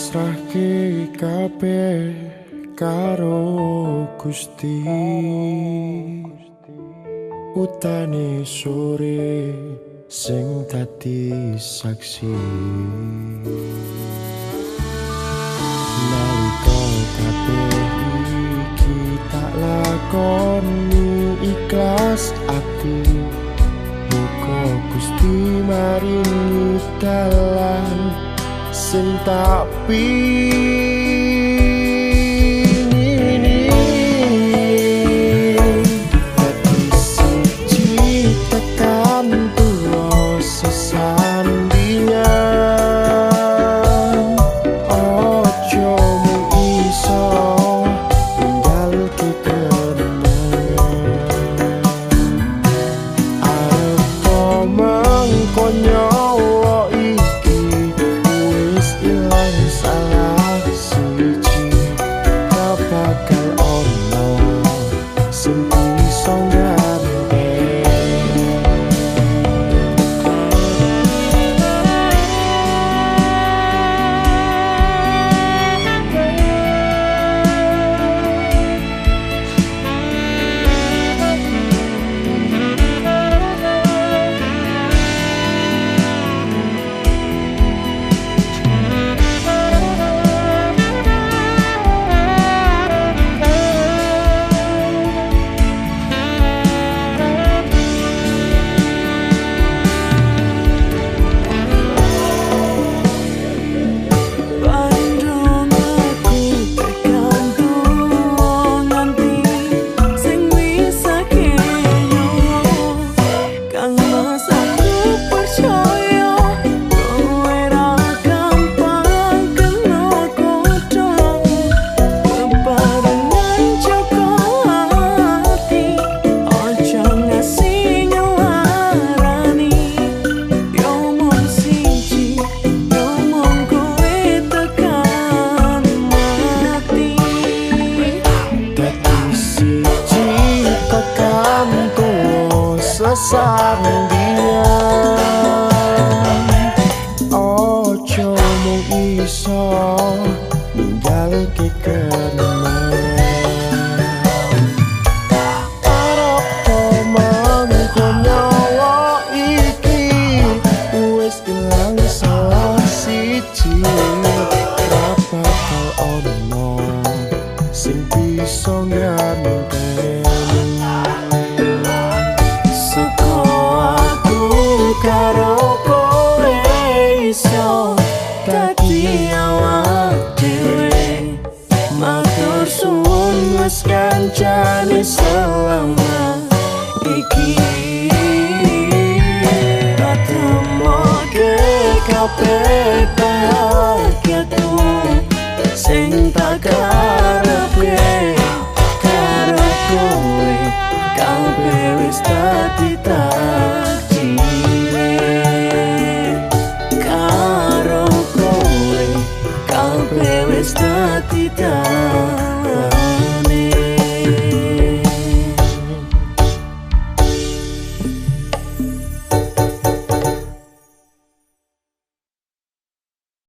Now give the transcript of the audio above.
Pasrahke kabeh karo Gusti. Utane sore sing dadi saksi. Nalika kabeh iki tak lakoni ikhlas ati, muga Gusti maringi dalan sing tak pingini. Dadi siji tekan tuwa sesandingan, ojo mung iso ninggalke kenangan. Arep mengko nyawa iki wis ilang salah siji, tak bakal ono sing iso ngganteni. Bandung aku tekan tuwa nganti sing wis akeh nyawa. Kang Mas aku percaya kowe ra gampang kena godha. Bebarengan jaga ati, aja ngasih ngelarani. Yo mung siji, yo mung kowe tekan mati. Dadi siji tekan tuwa sesandingan, ojo mung iso ninggalke kenangan. Arep mengko nyawa iki wis ilang salah siji, ra bakal ono sing bisa ngganteni. Seko aku karo kowe iso dadi awak dhewe. Matur suwun wis kancane selama iki. Katemoke kabeh bahagiaku sing tak karepke.